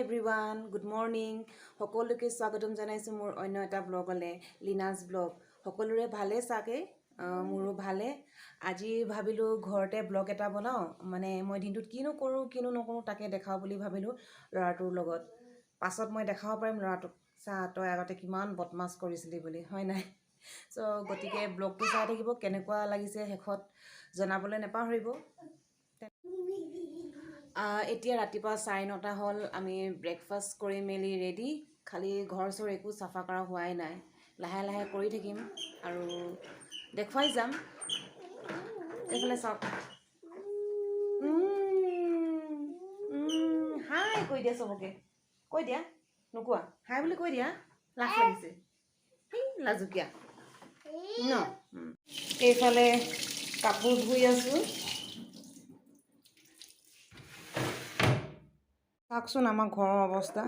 Everyone, good morning. সকলোকে স্বাগতম জনাইছোঁ মোৰ অন্য এটা ব্লগলৈ, লীনাজ ব্লগ। সকলোৰে ভালে চাগে, মোৰো ভালে। আজি ভাবিলোঁ ঘৰতে ব্লগ এটা বনাওঁ। মানে মই দিনটোত কিনো কৰোঁ, কিনো নকৰোঁ, তাকে দেখাওঁ বুলি ভাবিলোঁ ল'ৰাটোৰ লগত। পাছত মই দেখাব পাৰিম ল'ৰাটোক, চা, তই আগতে কিমান বদমাছ কৰিছিলি বুলি, হয় নাই? চ' গতিকে ব্লগটো চাই থাকিব। কেনেকুৱা লাগিছে শেষত জনাবলৈ নাপাহৰিব। এতিয়া ৰাতিপুৱা 9:30 হ'ল। আমি ব্ৰেকফাষ্ট কৰি মেলি ৰেডি। খালি ঘৰ চৰ একো চাফা কৰা হোৱাই নাই। লাহে লাহে কৰি থাকিম আৰু দেখুৱাই যাম। এইফালে চাওক। হাই কৈ দিয়া চবকে, কৈ দিয়া। নোকোৱা? হাই বুলি কৈ দিয়া। লাজ লাগিছে? সেই লাজুকীয়া ন। এইফালে কাপোৰ ধুই আছোঁ। চাওকচোন আমাৰ ঘৰৰ অৱস্থা।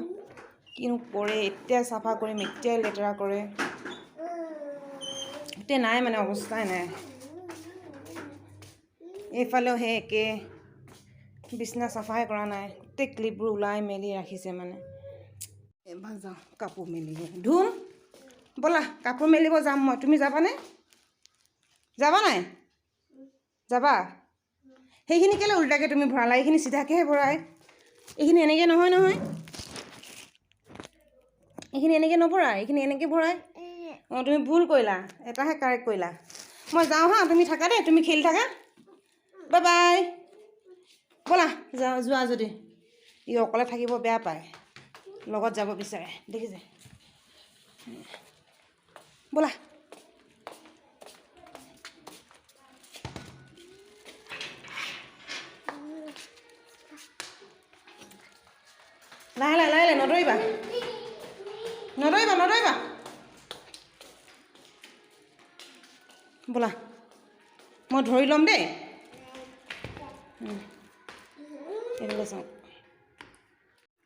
কিনো কৰে! এতিয়াই চাফা কৰিম, এতিয়াই লেতেৰা কৰে। এতিয়া নাই, মানে অৱস্থাই নাই। এইফালেও সেই একে, বিচনা চাফাই কৰা নাই। গোটেই ক্লিপবোৰ ওলাই মেলি ৰাখিছে। মানে এবাৰ যাওঁ কাপোৰ মেলিব। ধুম, ব'লা, কাপোৰ মেলিব যাম মই। তুমি যাবানে? যাবা নাই? যাবা? সেইখিনি কেলৈ উল্টাকৈ তুমি ভৰালা? এইখিনি চিধাকৈহে ভৰাই। এইখিনি এনেকৈ নহয় নহয়, এইখিনি এনেকৈ নভৰাই, এইখিনি এনেকৈ ভৰাই। অঁ, তুমি ভুল কৰিলা, এটাহে কাৰেক্ট কৰিলা। মই যাওঁ হা, তুমি থাকা দেই, তুমি খেলি থাকা। Bye bye. ব'লা যাওঁ। যোৱা যদি। ই অকলে থাকিব বেয়া পায়, লগত যাব বিচাৰে, দেখিছে? ব'লা। লাহে লাহে, লাহে লাহে, নদৌৰিবা, নদৌৰিবা, নদৌৰিবা। ব'লা, মই ধৰি ল'ম দেই। এইফালে চাওক,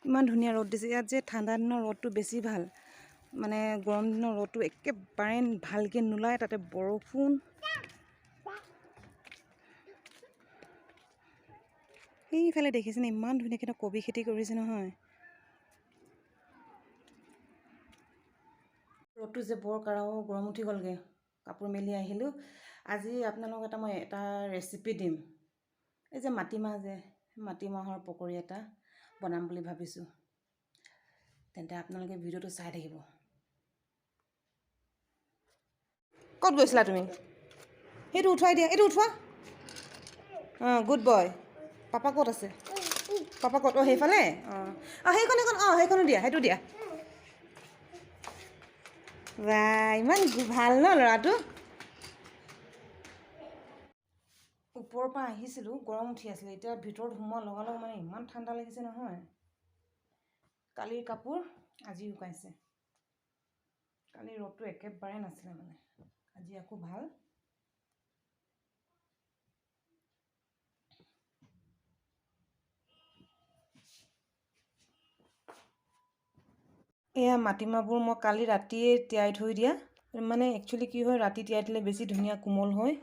ইমান ধুনীয়া ৰ'দ দিছে। ইয়াত যে ঠাণ্ডা দিনৰ ৰ'দটো বেছি ভাল। মানে গৰম দিনৰ ৰ'দটো একেবাৰে ভালকৈ নোলায়, তাতে বৰষুণ। সেইফালে দেখিছেনে, ইমান ধুনীয়াকৈ কবি খেতি কৰিছে নহয়? ৰ'দটো যে বৰ কাঢ়াও, গৰম উঠি গ'লগৈ। কাপোৰ মেলি আহিলোঁ। আজি আপোনালোকক মই এটা ৰেচিপি দিম। এই যে মাটিমাহ যে, মাটিমাহৰ পকৰি এটা বনাম বুলি ভাবিছোঁ। তেন্তে আপোনালোকে ভিডিঅ'টো চাই থাকিব। ক'ত গৈছিলা তুমি? সেইটো উঠুৱাই দিয়া, এইটো উঠোৱা। অঁ, গুড বয়। পাপা ক'ত আছে? পাপা ক'ত? অঁ, সেইফালে। অঁ অঁ সেইখন, সেইখন। অঁ, সেইখনো দিয়া, সেইটো দিয়া। বা, ইমান ভাল ন ল'ৰাটো? ওপৰৰ পৰা আহিছিলোঁ, গৰম উঠি আছিলে। এতিয়া ভিতৰত সোমোৱাৰ লগালগ মানে ইমান ঠাণ্ডা লাগিছে নহয়। কালিৰ কাপোৰ আজি শুকাইছে। কালি ৰ'দটো একেবাৰে নাছিলে, মানে আজি আকৌ ভাল। এয়া মাটিমাহবোৰ মই কালি ৰাতিয়ে তিয়াই থৈ দিয়া। মানে একচুৱেলি কি হয়, ৰাতি তিয়াই দিলে বেছি ধুনীয়া কোমল হয়,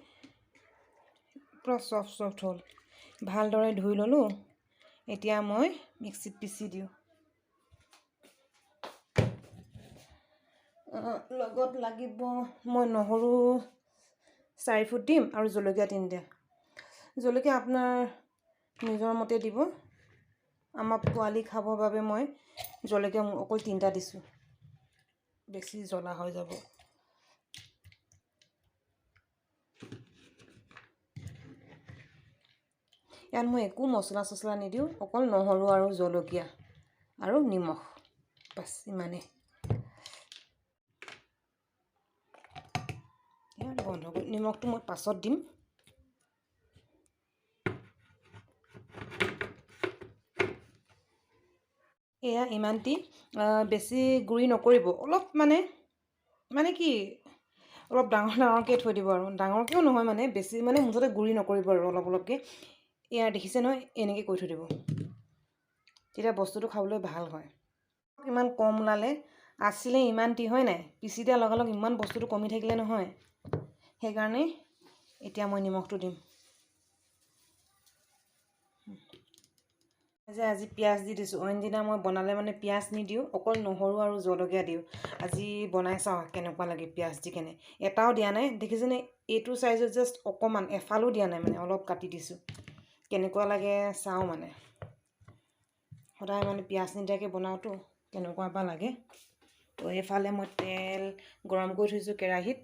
পূৰা চফ্ট চফ্ট হ'ল। ভালদৰে ধুই ল'লোঁ। এতিয়া মই মিক্সিত পিচি দিওঁ। লগত লাগিব মই নহৰু 4 ফুট দিম আৰু জলকীয়া তিনিটা। জলকীয়া আপোনাৰ নিজৰ মতে দিব। আমাৰ পোৱালি খাবৰ বাবে মই জলকীয়া অকল তিনিটা দিছোঁ, বেছি জ্বলা হৈ যাব। ইয়াত মই একো মছলা চছলা নিদিওঁ, অকল নহৰু আৰু জলকীয়া আৰু নিমখ, বাছ ইমানেই। বন্ধ কৰি নিমখটো মই পাছত দিম। এয়া ইমানটি। বেছি গুড়ি নকৰিব। অলপ মানে মানে কি, অলপ ডাঙৰ ডাঙৰকৈ থৈ দিব আৰু ডাঙৰকৈও নহয়, মানে বেছি, মানে মুঠতে গুড়ি নকৰিব আৰু অলপ অলপকৈ। এয়া দেখিছে নহয়, এনেকৈ কৰি থৈ দিব, তেতিয়া বস্তুটো খাবলৈ ভাল হয়। ইমান কম ওলালে, আছিলে ইমানটি, হয় নাই? পিচি দিয়াৰ লগালগ ইমান বস্তুটো কমি থাকিলে নহয়। সেইকাৰণে এতিয়া মই নিমখটো দিম। যে আজি পিঁয়াজ দি দিছোঁ। অইন দিনা মই বনালে মানে পিঁয়াজ নিদিওঁ, অকল নহৰু আৰু জলকীয়া দিওঁ। আজি বনাই চাওঁ কেনেকুৱা লাগে পিঁয়াজ দি কেনে। এটাও দিয়া নাই, দেখিছেনে? এইটো চাইজত জাষ্ট অকণমান, এফালো দিয়া নাই, মানে অলপ কাটি দিছোঁ। কেনেকুৱা লাগে চাওঁ। মানে সদায় মানে পিঁয়াজ নিদিয়াকৈ বনাওঁতো, কেনেকুৱা বা লাগে। তো এইফালে মই তেল গৰম কৰি থৈছোঁ কেৰাহীত।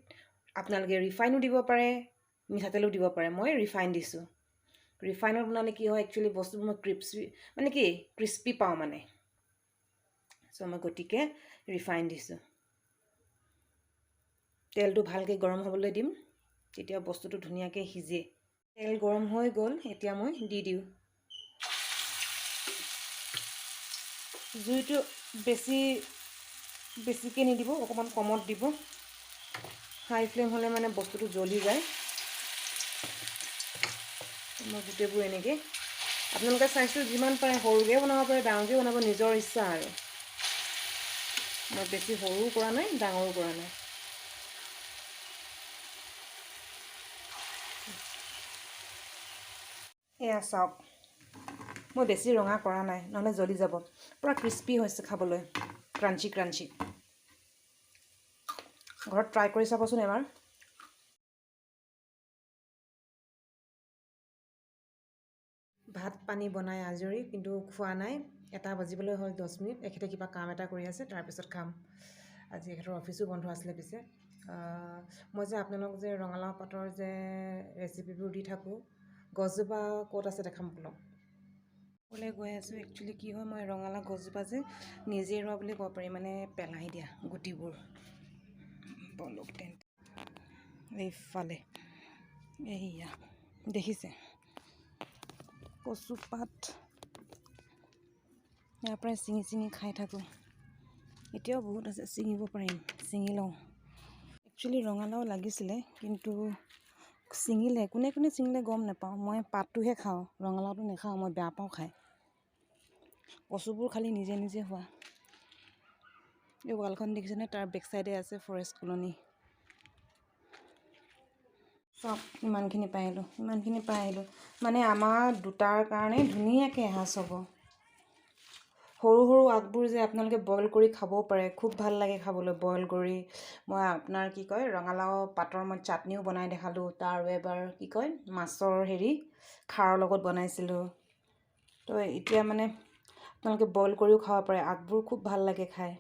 আপোনালোকে ৰিফাইনো দিব পাৰে, মিঠাতেলো দিব পাৰে। মই ৰিফাইন দিছোঁ। ৰিফাইনত বনালে কি হয়, একচুৱেলি বস্তুবোৰ মই ক্ৰিপচি, মানে কি, ক্ৰিস্পি পাওঁ মানে। চ' মই গতিকে ৰিফাইন দিছোঁ। তেলটো ভালকৈ গৰম হ'বলৈ দিম, তেতিয়া বস্তুটো ধুনীয়াকৈ সিজে। তেল গৰম হৈ গ'ল, এতিয়া মই দি দিওঁ। জুইটো বেছি বেছিকৈ নিদিব, অকণমান কমত দিব। হাই ফ্লেম হ'লে মানে বস্তুটো জ্বলি যায়। মই গোটেইবোৰ এনেকৈ, আপোনালোকে চাইজটো যিমান পাৰে সৰুকৈও বনাব পাৰে, ডাঙৰকৈও বনাব, নিজৰ ইচ্ছা আৰু। মই বেছি সৰুও কৰা নাই, ডাঙৰো কৰা নাই। এয়া চাওক, মই বেছি ৰঙা কৰা নাই, নহ'লে জ্বলি যাব। পূৰা ক্ৰিস্পি হৈছে খাবলৈ, ক্ৰাঞ্চি ক্ৰাঞ্চি। ঘৰত ট্ৰাই কৰি চাবচোন এবাৰ। ভাত পানী বনাই আজৰি, কিন্তু খোৱা নাই। 1টা বাজিবলৈ হ'ল 10 মিনিট। এখেতে কিবা কাম এটা কৰি আছে, তাৰপিছত খাম। আজি এখেতৰ অফিচো বন্ধ আছিলে। পিছে মই যে আপোনালোক যে ৰঙালাও পাতৰ যে ৰেচিপিবোৰ দি থাকোঁ, গছজোপা ক'ত আছে দেখাম ব'লক। ক'লৈ গৈ আছোঁ। একচুৱেলি কি হয়, মই ৰঙালাও গছজোপা যে নিজে ৰোৱা বুলি ক'ব পাৰি, মানে পেলাই দিয়া গুটিবোৰ। ব'লক তেন্তে এইফালে। এইয়া দেখিছে কচু পাত, ইয়াৰ পৰাই ছিঙি ছিঙি খাই থাকোঁ। এতিয়াও বহুত আছে, ছিঙিব পাৰিম, ছিঙি লওঁ। একচুৱেলি ৰঙালাও লাগিছিলে, কিন্তু ছিঙিলে, কোনে কোনে ছিঙিলে গম নাপাওঁ। মই পাতটোহে খাওঁ, ৰঙালাওটো নাখাওঁ, মই বেয়া পাওঁ খাই। কচুবোৰ খালি নিজে নিজে হোৱা। এই ৱালখন দেখিছেনে? তাৰ বেক চাইডে আছে ফৰেষ্ট কলনী। চাওক, ইমানখিনি পাই আহিলোঁ, ইমানখিনি পাই আহিলোঁ। মানে আমাৰ দুটাৰ কাৰণে ধুনীয়াকৈ এসাঁজ হ'ব। সৰু সৰু আগবোৰ যে আপোনালোকে বইল কৰি খাবও পাৰে, খুব ভাল লাগে খাবলৈ বইল কৰি। মই আপোনাৰ কি কয়, ৰঙালাও পাতৰ মই চাটনিও বনাই দেখালোঁ। তাৰ আৰু এবাৰ কি কয়, মাছৰ হেৰি খাৰৰ লগত বনাইছিলোঁ। তো এতিয়া মানে আপোনালোকে বইল কৰিও খাব পাৰে আগবোৰ, খুব ভাল লাগে খাই।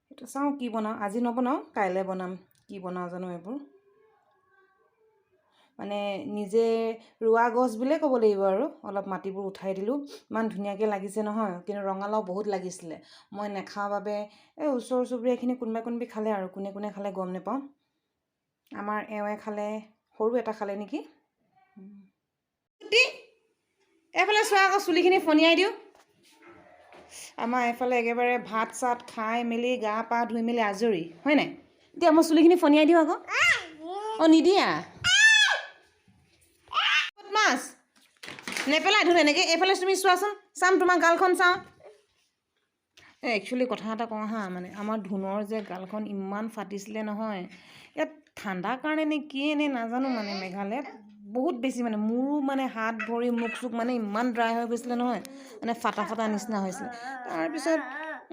সেইটো চাওঁ কি বনাওঁ। আজি নবনাওঁ, কাইলৈ বনাম। কি বনাওঁ জানো। এইবোৰ মানে নিজে ৰোৱা গছ বুলিয়ে ক'ব লাগিব আৰু। অলপ মাটিবোৰ উঠাই দিলোঁ, ইমান ধুনীয়াকৈ লাগিছে নহয়। কিন্তু ৰঙালাও বহুত লাগিছিলে, মই নাখাওঁ বাবে এই ওচৰ চুবুৰীয়াখিনি কোনোবাই কোনোবাই খালে আৰু কোনে কোনে খালে গম নাপাওঁ। আমাৰ এওঁৱে খালে, সৰু এটা খালে নেকি। এইফালে চোৱা আকৌ, চুলিখিনি ফণিয়াই দিওঁ। আমাৰ এইফালে একেবাৰে ভাত চাত খাই মেলি গা পা ধুই মেলি আজৰি হয় নাই? এতিয়া মই চুলিখিনি ফণিয়াই দিওঁ আকৌ। অঁ, নিদিয়া মাছ নেপেলাই ধুন এনেকৈ। এইফালে তুমি চোৱাচোন, চাম তোমাৰ গালখন চাওঁ। এই একচুৱেলি কথা এটা কওঁ হা, মানে আমাৰ ধুনৰ যে গালখন ইমান ফাটিছিলে নহয়, ইয়াত ঠাণ্ডাৰ কাৰণে নে কি নে নাজানো, মানে মেঘালয়ত বহুত বেছি মানে মোৰো মানে হাত ভৰি মুখ চুখ মানে ইমান ড্ৰাই হৈ গৈছিলে নহয়, মানে ফাটা ফাটা নিচিনা হৈছিলে। তাৰপিছত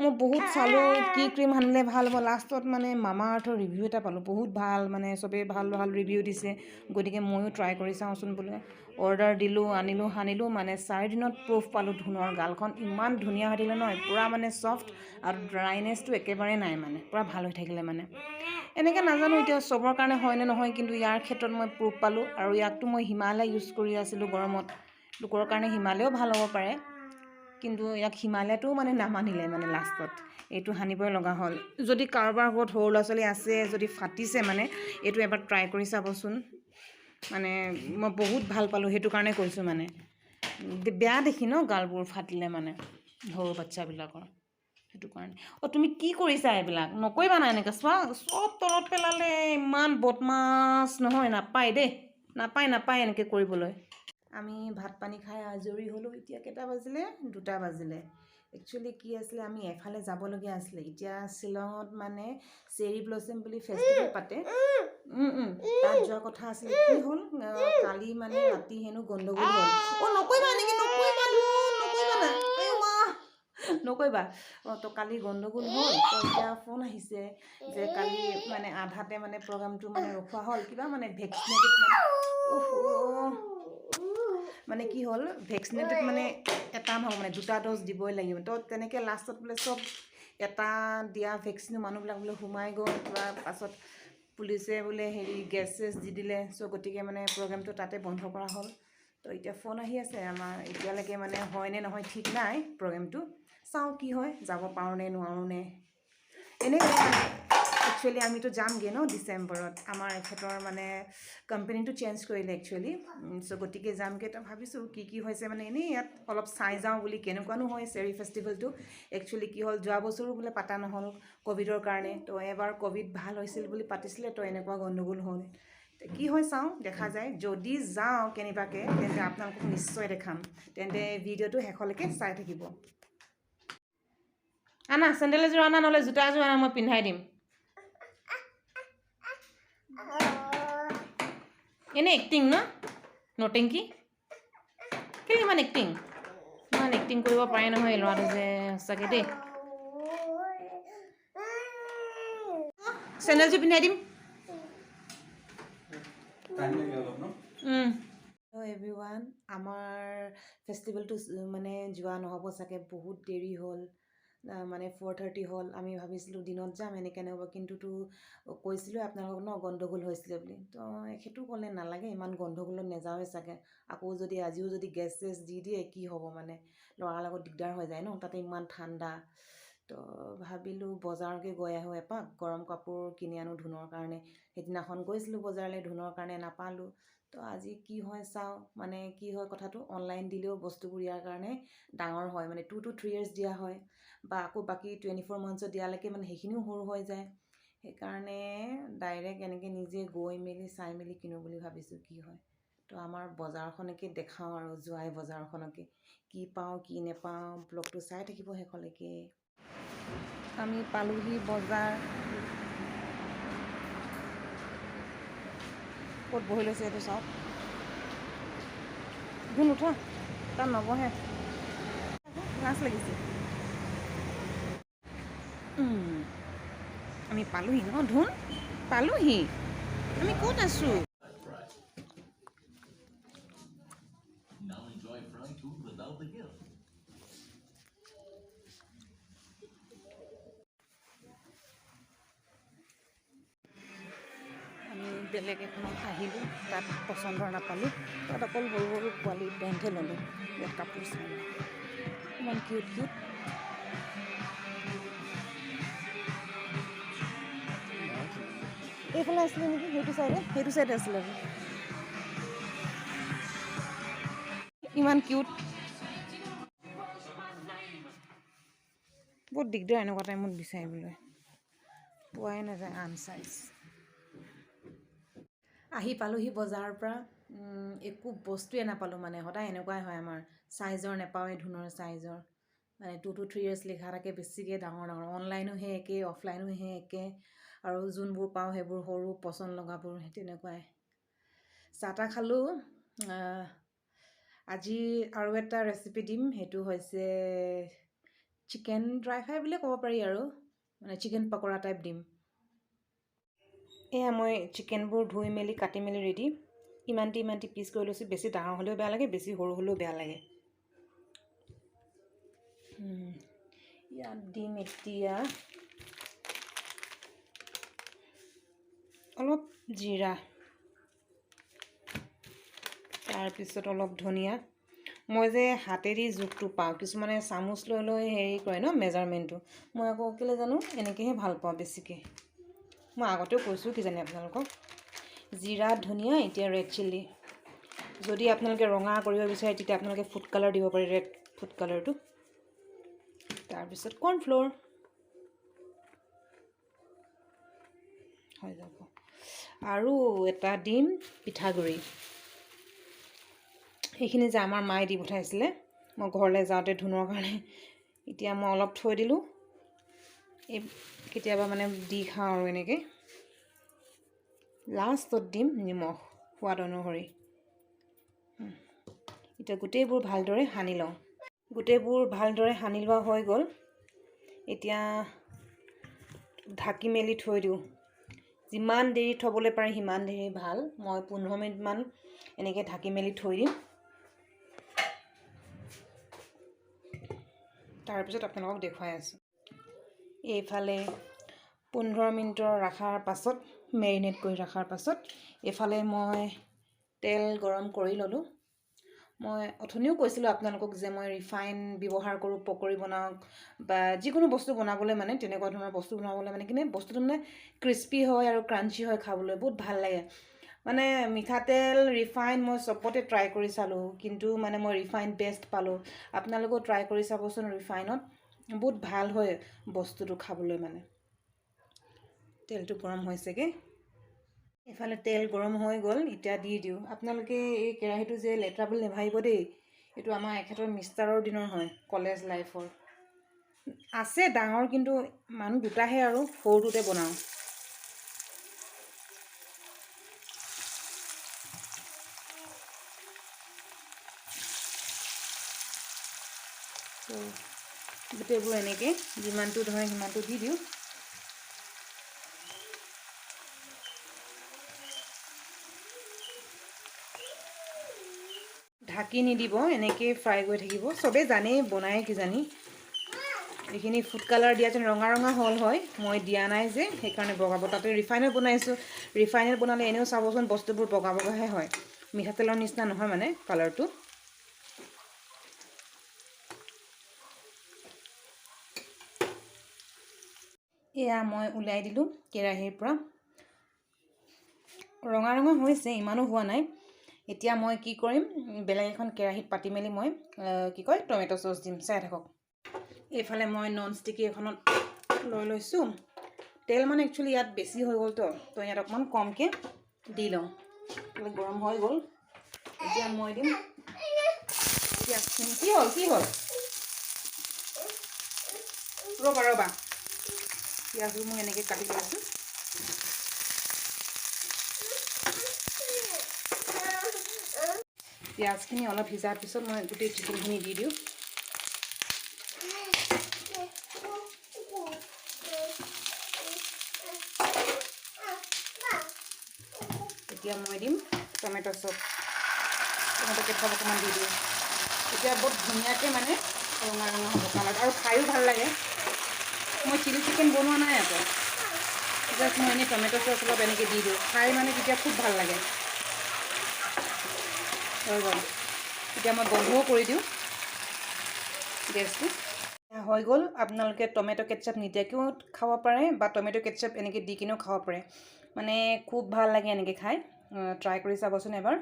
মই বহুত চালোঁ কি ক্ৰীম সানিলে ভাল হ'ব। লাষ্টত মানে মামা আৰ্থৰ ৰিভিউ এটা পালোঁ, বহুত ভাল, মানে চবেই ভাল ভাল ৰিভিউ দিছে। গতিকে ময়ো ট্ৰাই কৰি চাওঁচোন বোলে। অৰ্ডাৰ দিলোঁ, আনিলোঁ, সানিলোঁ, মানে 4 দিনত প্ৰুফ পালোঁ, ধুনৰ গালখন ইমান ধুনীয়া হৈ থাকিলে নহয়, পূৰা মানে ছফ্ট আৰু ড্ৰাইনেছটো একেবাৰে নাই, মানে পূৰা ভাল হৈ থাকিলে। মানে এনেকৈ নাজানো এতিয়া চবৰ কাৰণে হয়নে নহয়, কিন্তু ইয়াৰ ক্ষেত্ৰত মই প্ৰুফ পালোঁ। আৰু ইয়াকতো মই হিমালয় ইউজ কৰি আছিলোঁ গৰমত। লোকৰ কাৰণে হিমালয়ো ভাল হ'ব পাৰে, কিন্তু ইয়াক হিমালয়টোও মানে নামানিলে, মানে লাষ্টত এইটো সানিবই লগা হ'ল। যদি কাৰোবাৰ ঘৰত সৰু ল'ৰা ছোৱালী আছে, যদি ফাটিছে, মানে এইটো এবাৰ ট্ৰাই কৰি চাবচোন। মানে মই বহুত ভাল পালোঁ, সেইটো কাৰণে কৈছোঁ। মানে বেয়া দেখি ন গালবোৰ ফাটিলে, মানে সৰু বাচ্ছাবিলাকৰ, সেইটো কাৰণে। অঁ, তুমি কি কৰিছা এইবিলাক? নকৰিবা না এনেকৈ। চোৱা, চব তলত পেলালে। ইমান বদমাছ নহয়, নাপায় দেই, নাপায়, নাপায় এনেকৈ কৰিবলৈ। আমি ভাত পানী খাই আজৰি হ'লোঁ। এতিয়া কেইটা বাজিলে? 2টা বাজিলে। একচুৱেলি কি আছিলে, আমি এফালে যাবলগীয়া আছিলে। এতিয়া শ্বিলঙত মানে চেৰি ব্লছম বুলি ফেষ্টিভেল পাতে, তাত যোৱা কথা আছিলে। কি হ'ল, কালি মানে ৰাতি হেনো গণ্ডগোল হ'ল। অ', নকৰিবা এনেকৈ, নকৰিবা ধুন, নকৰিবা। নকৰিবা। অঁ, তো কালি গণ্ডগোল হ'ল। তো এতিয়া ফোন আহিছে যে কালি মানে আধাতে মানে প্ৰগ্ৰামটো মানে ৰখোৱা হ'ল, কিবা মানে ভেকচিনেটেড মানে, মানে কি হ'ল, ভেকচিনেটেড মানে এটা নহ'ব, মানে দুটা ড'জ দিবই লাগিব। তো তেনেকৈ লাষ্টত বোলে চব এটা দিয়া ভেকচিনো মানুহবিলাক বোলে সোমাই গ'ল কিবা, পাছত পুলিচে বোলে হেৰি গেছ চেছ দি দিলে। চ' গতিকে মানে প্ৰগ্ৰেমটো তাতে বন্ধ কৰা হ'ল। তো এতিয়া ফোন আহি আছে আমাৰ, এতিয়ালৈকে মানে হয় নে নহয় ঠিক নাই। প্ৰগ্ৰেমটো চাওঁ কি হয়, যাব পাৰোঁ নে নোৱাৰোঁ নে। এনেই মানে একচুৱেলি আমিতো যামগৈ ন ডিচেম্বৰত, আমাৰ এখেতৰ মানে কোম্পেনীটো চেঞ্জ কৰিলে একচুৱেলি। চ' গতিকে যামগৈ। তো ভাবিছোঁ কি কি হৈছে, মানে এনেই ইয়াত অলপ চাই যাওঁ বুলি, কেনেকুৱানো হয় চেৰি ফেষ্টিভেলটো। একচুৱেলি কি হ'ল, যোৱা বছৰো বোলে পাতা নহ'ল ক'ভিডৰ কাৰণে। তো এবাৰ ক'ভিড ভাল হৈছিল বুলি পাতিছিলে, তো এনেকুৱা গণ্ডগোল হ'ল। কি হয় চাওঁ, দেখা যায়। যদি যাওঁ কেনেবাকৈ, তেন্তে আপোনালোকক নিশ্চয় দেখাম। তেন্তে ভিডিঅ'টো শেষলৈকে চাই থাকিব। আনা চেণ্ডেল এযোৰ আনা, নহ'লে জোতা এযোৰ আনা, মই পিন্ধাই দিম। এনেই এক্টিং ন, নটেংকি কেলৈ ইমান এক্টিং, ইমান এক্টিং কৰিব পাৰে নহয় এই ল'ৰাটো যে সঁচাকৈ দেই। চেণ্ডেলযোৰ পিন্ধাই দিম। হেল্ল' এভৰিৱান, আমাৰ ফেষ্টিভেলটো মানে যোৱা নহ'ব চাগে, বহুত দেৰি হ'ল, মানে 4:30 হ'ল। আমি ভাবিছিলোঁ দিনত যাম, এনেকৈ নহ'ব, কিন্তুতো কৈছিলোঁ আপোনালোকক ন গণ্ডগোল হৈছিলে বুলি। তো সেইটো ক'লে নালাগে, ইমান গণ্ডগোলত নাযাওঁৱে চাগে। আকৌ যদি আজিও যদি গেছ চেছ দি দিয়ে কি হ'ব, মানে ল'ৰাৰ লগত দিগদাৰ হৈ যায় ন, তাতে ইমান ঠাণ্ডা। তো ভাবিলোঁ বজাৰকে গৈ আহোঁ এপাক, গৰম কাপোৰ কিনি আনো ধুনৰ কাৰণে। সেইদিনাখন গৈছিলোঁ বজাৰলৈ ধুনৰ কাৰণে, নাপালোঁ। তো আজি কি হয় চাওঁ, মানে কি হয় কথাটো, অনলাইন দিলেও বস্তুবোৰ ইয়াৰ কাৰণে ডাঙৰ হয়, মানে 2 to 3 years দিয়া হয়, বা আকৌ বাকী 24 মান্থছত দিয়ালৈকে মানে সেইখিনিও সৰু হৈ যায়। সেইকাৰণে ডাইৰেক্ট এনেকৈ নিজে গৈ মেলি চাই মেলি কিনো বুলি ভাবিছোঁ, কি হয়। তো আমাৰ বজাৰখনকে দেখাওঁ আৰু যোৱাই বজাৰখনকে কি পাওঁ কি নেপাওঁ, ব্লগটো চাই থাকিব শেষলৈকে। আমি পালোহি বজাৰ। ক'ত বহি লৈছে এইটো চাওক। ধুন উঠা, তাত নবহে, লাজ লাগিছে। আমি পালোহি ন ধুন, পালোহি। আমি ক'ত আছোঁ? আমি বেলেগ এখনত আহিলোঁ, তাত পচন্দৰ নাপালোঁ। তাত অকল সৰু সৰু পোৱালি পেণ্টহে ল'লোঁ। ইয়াত কাপোৰ চাই ইমান কিউট কিউট। এইফালে আছিলে নেকি, সেইটো চাইডে, সেইটো চাইডে আছিলে। ইমান কিউট, বহুত দিগদাৰ এনেকুৱা টাইমত বিচাৰিবলৈ, পোৱাই নাযায় আন চাইজ। আহি পালোহি বজাৰৰ পৰা, একো বস্তুৱে নাপালোঁ। মানে সদায় এনেকুৱাই হয় আমাৰ, চাইজৰ নাপাওঁৱেই, ধুনৰ চাইজৰ মানে 2 to 3 years লিখা থাকে, বেছিকৈ ডাঙৰ ডাঙৰ। অনলাইনো সেই একেই, অফলাইনো সেই একে, আৰু যোনবোৰ পাওঁ সেইবোৰ সৰু পচন্দ লগাবোৰ তেনেকুৱাই। চাহ তাহ খালোঁ। আজি আৰু এটা ৰেচিপি দিম, সেইটো হৈছে চিকেন ড্ৰাই ফ্ৰাই বুলিয়ে ক'ব পাৰি আৰু, মানে চিকেন পকৰা টাইপ দিম। এয়া মই চিকেনবোৰ ধুই মেলি কাটি মেলি ৰেডি, ইমানটি ইমানটি পিচ কৰি লৈছোঁ। বেছি ডাঙৰ হ'লেও বেয়া লাগে, বেছি সৰু হ'লেও বেয়া লাগে। ইয়াত দিম এতিয়া অলপ জিৰা, তাৰপিছত অলপ ধনিয়া। মই যে হাতেদি জোখটো পাওঁ, কিছুমানে চামুচ লৈ লৈ হেৰি কৰে ন মেজাৰমেণ্টটো, মই আকৌ কেলৈ জানো এনেকৈহে ভাল পাওঁ বেছিকৈ। মই আগতেও কৈছোঁ কিজানি আপোনালোকক। জিৰা, ধনিয়া, এতিয়া ৰেড চিলি। যদি আপোনালোকে ৰঙা কৰিব বিচাৰে তেতিয়া আপোনালোকে ফুড কালাৰ দিব পাৰে, ৰেড ফুড কালাৰটো। তাৰপিছত কৰ্ণফ্ল'ৰ হৈ যাব। আৰু এটা দিম পিঠাগুড়ি। সেইখিনি যে আমাৰ মায়ে দি পঠাইছিলে মই ঘৰলৈ যাওঁতে ধুনৰ কাৰণে, এতিয়া মই অলপ থৈ দিলোঁ। এই কেতিয়াবা মানে দি খাওঁ আৰু এনেকৈ। লাষ্টত দিম নিমখ সোৱাদ অনুসৰি। এতিয়া গোটেইবোৰ ভালদৰে সানি লওঁ। গোটেইবোৰ ভালদৰে সানি লোৱা হৈ গ'ল। এতিয়া ঢাকি মেলি থৈ দিওঁ। যিমান দেৰি থ'বলৈ পাৰে সিমান দেৰি ভাল। মই 15 মিনিটমান এনেকৈ ঢাকি মেলি থৈ দিম, তাৰপিছত আপোনালোকক দেখুৱাই আছোঁ। এইফালে 15 মিনিটৰ ৰখাৰ পাছত, মেৰিনেট কৰি ৰখাৰ পাছত, এইফালে মই তেল গৰম কৰি ল'লোঁ। মই অথনিও কৈছিলোঁ আপোনালোকক যে মই ৰিফাইন ব্যৱহাৰ কৰোঁ পকৰি বনাওক বা যিকোনো বস্তু বনাবলৈ, মানে তেনেকুৱা ধৰণৰ বস্তু বনাবলৈ, মানে কিনে বস্তুটো মানে ক্ৰিস্পি হয় আৰু ক্ৰাঞ্চি হয়, খাবলৈ বহুত ভাল লাগে। মানে মিঠাতেল, ৰিফাইন মই চবতে ট্ৰাই কৰি চালোঁ, কিন্তু মানে মই ৰিফাইন বেষ্ট পালোঁ। আপোনালোকেও ট্ৰাই কৰি চাবচোন, ৰিফাইনত বহুত ভাল হয় বস্তুটো খাবলৈ। মানে তেলটো গৰম হৈছেগৈ। এইফালে তেল গৰম হৈ গ'ল, এতিয়া দি দিওঁ। আপোনালোকে এই কেৰাহীটো যে লেতেৰা বুলি নাভাবিব দেই, এইটো আমাৰ এখেতৰ মিষ্টাৰৰ দিনৰ হয়, কলেজ লাইফৰ আছে। ডাঙৰ, কিন্তু মানুহ দুটাহে আৰু সৰুটোতে বনাওঁ। গোটেইবোৰ এনেকৈ যিমানটো ধৰে সিমানটো দি দিওঁ। ঢাকি নিদিব, এনেকৈয়ে ফ্ৰাই কৰি থাকিব। চবেই জানেই বনায় কিজানি। এইখিনি ফুড কালাৰ দিয়া যেন ৰঙা ৰঙা হ'ল হয়, মই দিয়া নাই যে সেইকাৰণে বগাব। তাতে ৰিফাইনত বনাইছোঁ, ৰিফাইনত বনালে এনেও চাবচোন বস্তুবোৰ বগা বগাহে হয়, মিঠাতেলৰ নিচিনা নহয় মানে কালাৰটো। এয়া মই উলিয়াই দিলোঁ কেৰাহীৰ পৰা। ৰঙা ৰঙা হৈছে, ইমানো হোৱা নাই। এতিয়া মই কি কৰিম, বেলেগ এখন কেৰাহীত পাতি মেলি মই কি কয় টমেট' চ'চ দিম, চাই থাকক। এইফালে মই নন ষ্টিকি এখনত লৈ লৈছোঁ। তেল মানে একচুৱেলি ইয়াত বেছি হৈ গ'লতো, তো ইয়াত অকণমান কমকৈ দি লওঁ। গৰম হৈ গ'ল, এতিয়া মই দিম পিঁয়াজখিনি। কি হ'ল, কি হ'ল, ৰ'বা ৰ'বা, পিঁয়াজবোৰ মই এনেকৈ কাটি লৈছোঁ। পিঁয়াজখিনি অলপ সিজাৰ পিছত মই গোটেই চিকেনখিনি দি দিওঁ। এতিয়া মই দিম টমেট' চচ, টমেট' কেটচাপ অকণমান দি দিওঁ। এতিয়া বহুত ধুনীয়াকৈ মানে ৰঙা ৰঙা হ'ব কালাৰ, আৰু খায়ো ভাল লাগে। মই চিলি চিকেন বনোৱা নাই আকৌ, জাষ্ট মই এনেই টমেট' চচ অলপ এনেকৈ দি দিওঁ, খাই মানে তেতিয়া খুব ভাল লাগে। হৈ গ'ল, এতিয়া মই বন্ধও কৰি দিওঁ গেছটো। হৈ গ'ল। আপোনালোকে টমেট' কেটচাপ নিদিয়াকৈও খাব পাৰে বা টমেট' কেটচাপ এনেকৈ দি কিনেও খাব পাৰে, মানে খুব ভাল লাগে এনেকৈ খাই। ট্ৰাই কৰি চাবচোন এবাৰ।